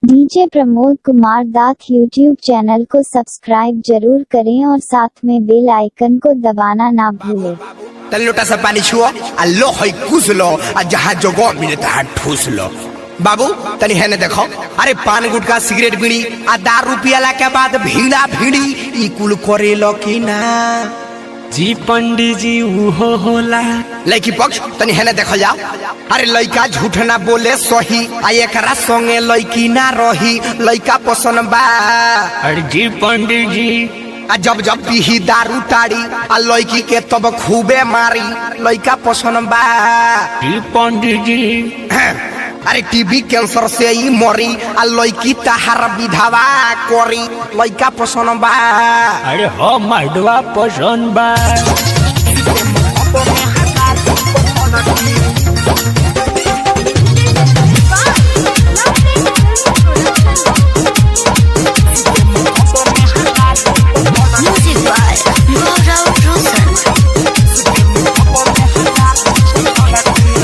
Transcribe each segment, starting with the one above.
DJ Pramod Kumar Das YouTube channel को subscribe जरूर करें और साथ में बेल आइकन को दबाना ना भूलें। तन लोटा से पानी छुओ आ लो है कुस लो आ जहाँ जगह मिले तहाँ ठूस लो। बाबू तनी है ने देखो, अरे पान गुटखा सिगरेट बीड़ी आ दारू पियला के बाद भीड़ा भीड़ी ई कुल करे लो की ना। जी पंडित जी उहो होला। लड़की पक्ष तनी है ने देखो जाओ, अरे लड़का झूठ ना बोले सही आ एकरा संगे लड़की ना रही लड़का पसंद बा। अरे जी पंडित जी आ जब जब पीही दारू ताड़ी आ लड़की के तब खूबे मारी लड़का पसंद बा। जी पंडित जी अरे टीबी कैंसर से ही मरी आ लड़की तहार विधवा करी लड़का पसंद बा। अरे हो मर्दवा पसंद बा। Music by Gaurav Roshan.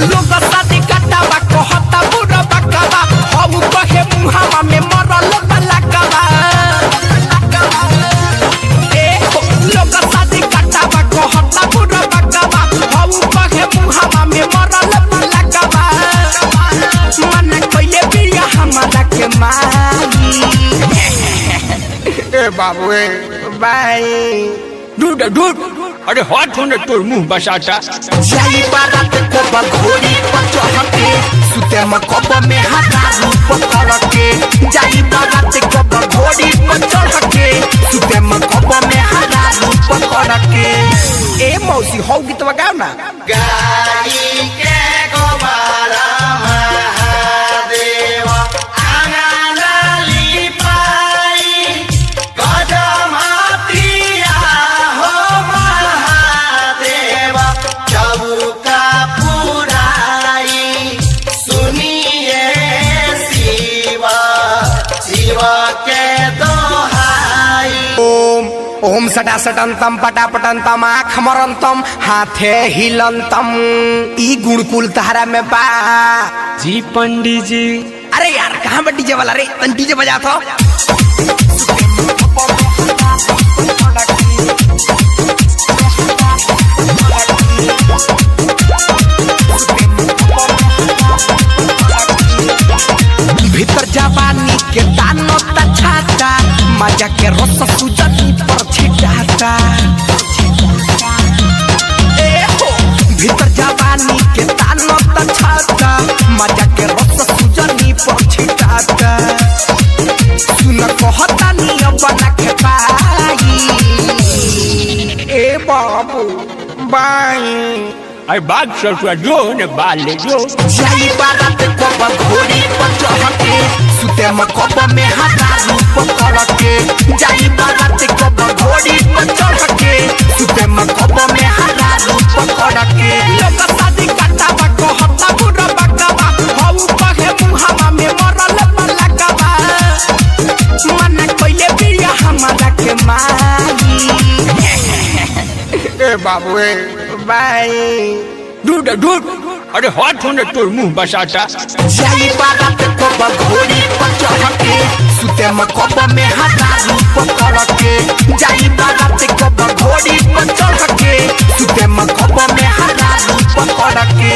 लोग शादी कटावा कहता बुरा बकवा हऊ कहे मुहावा में मरल बलकवा। ए हो, लोग शादी कटावा कहता बुरा बकवा हऊ कहे मुहावा में मरल बलकवा। मन कइले बिया हमरा के माई। ए बाबू ए बाई दूध दूध अरे हाथ होने तोर मुंह बसाता। जाई बारात कोबा घोड़ी पर चढ़ के सुते म कब में हटा रूप कर के। जाई बारात कोबा घोड़ी पर चढ़ के सुते म कब में हटा रूप कर के। ए मौसी हौ गीतवा गाओ ना। गाई के गोबारा महादेव आंगन लिपाई गजमातिया हो महादेव चौका पुराई सुनिए शिव शिव के दोहाई। ओम ओम सटा सटंतम पटापटंतम आँख मरंतम हाथे हिलंतम ई गुणकुल तहरा में बा। जी पंडित जी अरे यार कहाँ पर डीजे वाला रे, तन डीजे बजा था। भीतर जवानी के दानो छाता मजा के रस सुजनी पर छिटाता। ए हो, भीतर जवानी के दानो छाता मजा के रस सुजनी पर छिटाता। सुन कहता नियम बना के पाई। ए बाबू बाई अरे बाग ससुआ जो ने बाल ले जो। जाई बारात कोब घोड़ी पर चढ़ के सुते म कब में हटा रूप कर के। जाई बारात कोब घोड़ी पर चढ़ के सुते म कब में हटा रूप कर के। लोग शादी कटावा कहता बुरा बकवा हऊ कहे मुहावा में मरल बलकवा। मन कइले बिया हमरा के माई। ए बाबू ए बाई दूध दूध अरे हाथ होने तोर मुंह बसाता। जाई बारात कोब घोड़ी पर चढ़ के सुते म कब में हटा रूप कर के। जाई बारात कोब घोड़ी पर चढ़ के सुते म कब में हटा रूप कर के।